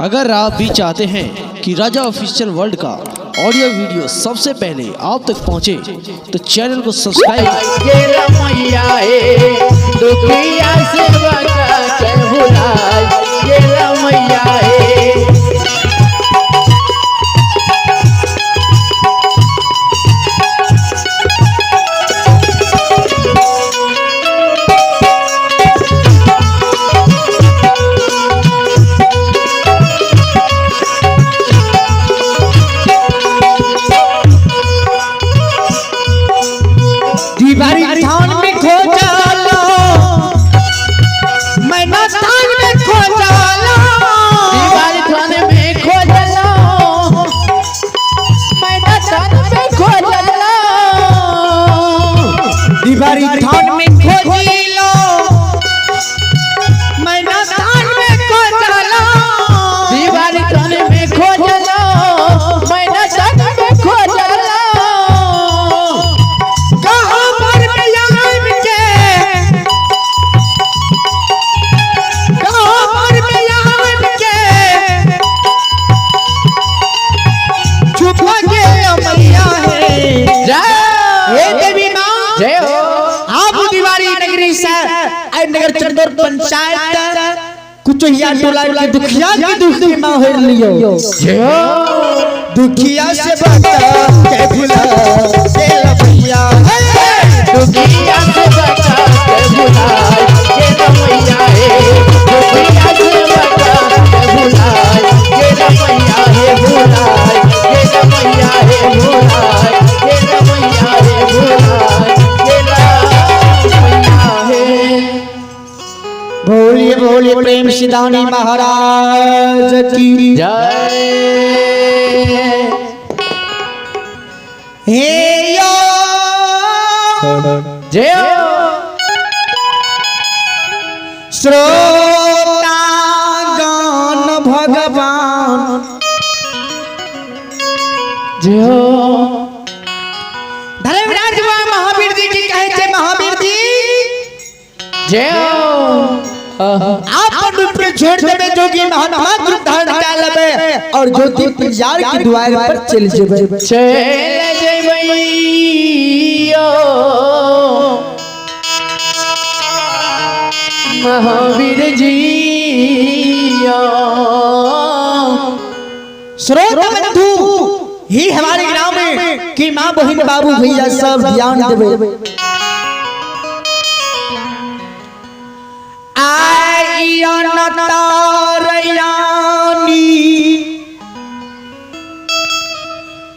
अगर आप भी चाहते हैं कि राजा ऑफिशियल वर्ल्ड का ऑडियो वीडियो सबसे पहले आप तक पहुंचे, तो चैनल को सब्सक्राइब गेला मैया हे दुखिया से बचा के भुलाय गेला मैया हे। दीवारी थान में खो जालो, मैं ना थान में खो जालो, दीवार थान में खो जलो, मैं थान में खो जलो, दीवारी थान में खो जिलो, मैं ना थान में खो जालो, दीवार थान में खो जलो, मैं थान में खो जलो। कहाँ पर बयान के, कहाँ पर बयान के छुपा के मैया है। जय हे देवी माँ, जय हो। आप दीवारी नगरी से आई नगर चंदौर पंचायत कुचहिया टोला के दुखिया के दुख की माँ हो लियो, जय हो। दुखिया से बचा के भुला गेला भैया है। दुखिया से बचा के भुलाय गेला मैया हे, दुखिया से बचा के भुलाय गेला मैया हे, भुलाय गेला मैया हे, भुलाय गेला मैया हे, भुलाय गेला मैया हे। बोलिए बोलिए प्रेम सिदानी महाराज की जय। हे यो जय हो। श्रोता गण भगवान जय हो। धर्मराज बाबा महावीर जी की कहे थे, महावीर जी जय हो। आप रूप के छोड़ देबे, जोगी महात्मा रूप धारण कर लेबे और ज्योति पुजार के द्वार पर चल जेबे। चल जइबैयो महावीर जी। श्रोता बंधु ही हमारे ग्राम में कि माँ बहन बाबू भैया सब ध्यान देबे।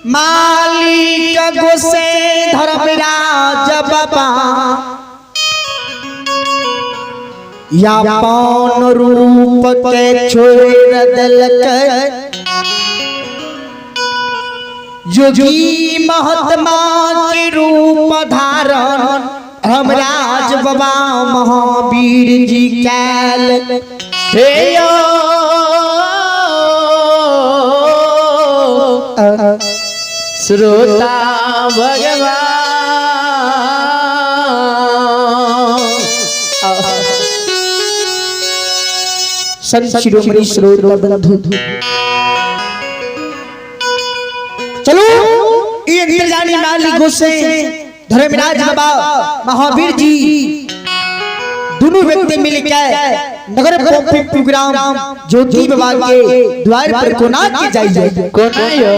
मालिक गोसे धर्मराज बाबा या पौन रूप के छोड़ दिलक, योगी महात्मा के रूप धारण धर्मराज बाबा महावीर जी कैल। हे यो श्रोता भगवान। संत शिरोमणि श्रोता बंधु, चलो ये अंतर्जानी मालिक गोसे धर्मराज बाबा महावीर जी दोनों व्यक्ति मिलकर नगर प्रोग्राम ज्योति बाबा के द्वार पर कोना के जाइए। कोना यो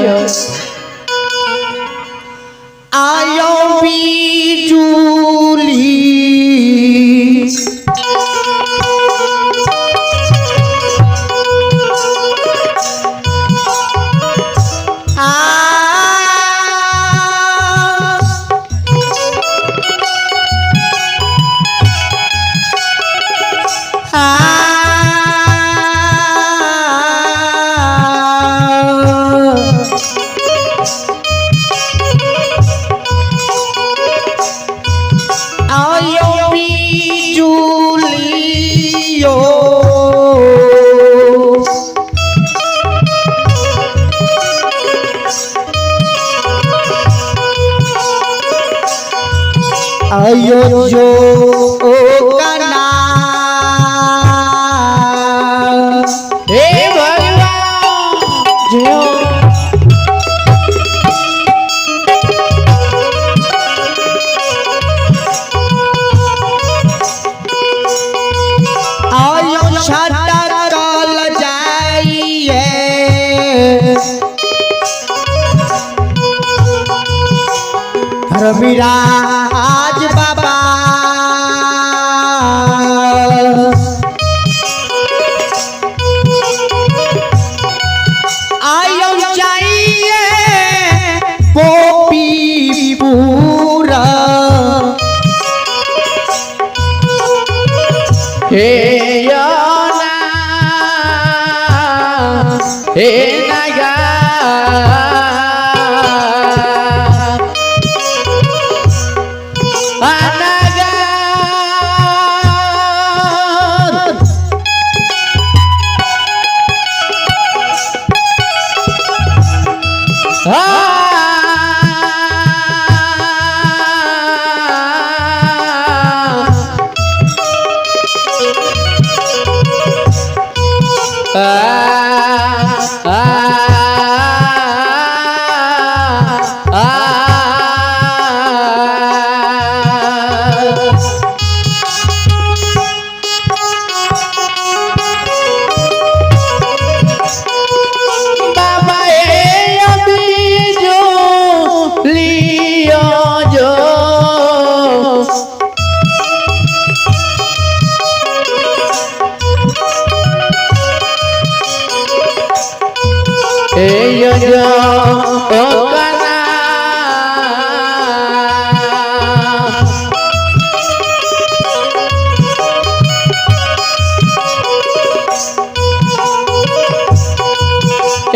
आयो बिजुली आ आयो बिजुलियो आयो जो कना हे भगवान। धर्मराज बाबा। आयो चाहिए पोपी पूरा। हे योना हे नागा अनागा बाबा ए अभी जो लियो जो ए यो जो ओ कना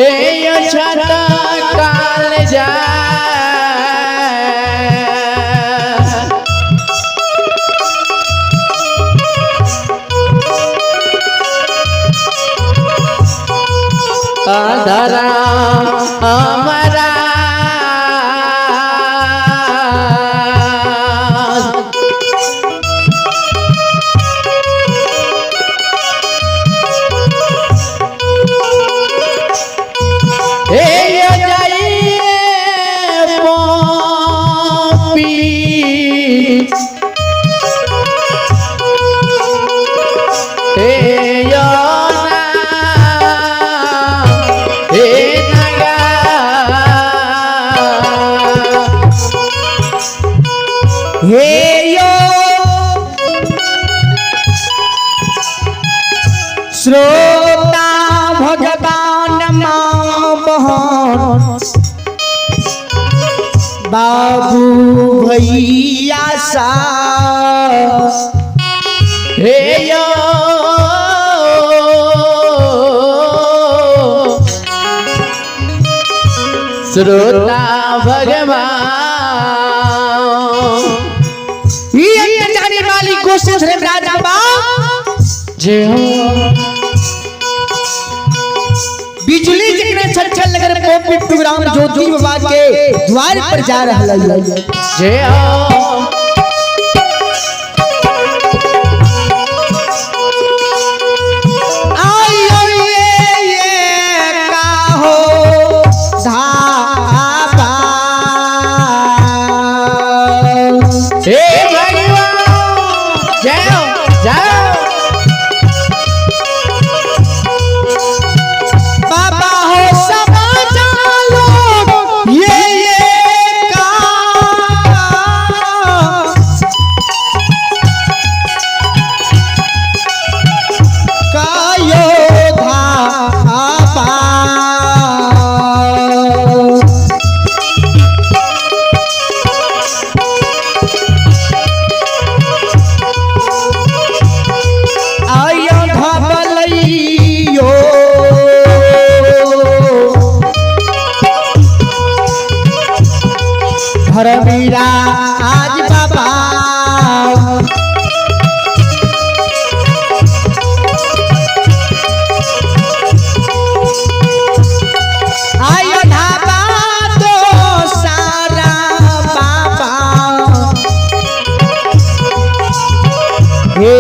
ए यो छता काल जा धरा अमरा हे जाइए पॉपी हे योना हे नागा हे यो श्रोता भगवान माँ बहन बाबू भैया सा। हे यो श्रोता भगवान ये जाने वाली कोशिश धर्मराज बाबा जय हो। बिजली जितने छल नगर पोपी प्रोग्राम ज्योति बाबा के द्वार पर जा रहा है। जय हो। आयो ये काहो धाबा। हे भगवान जय हो जय हो। बाबा हो समाचार लो ये का कायो धाबा। आयो धाबलैयो धर्मराज बाबा। आयो धाबा तो सारा बाबा। हे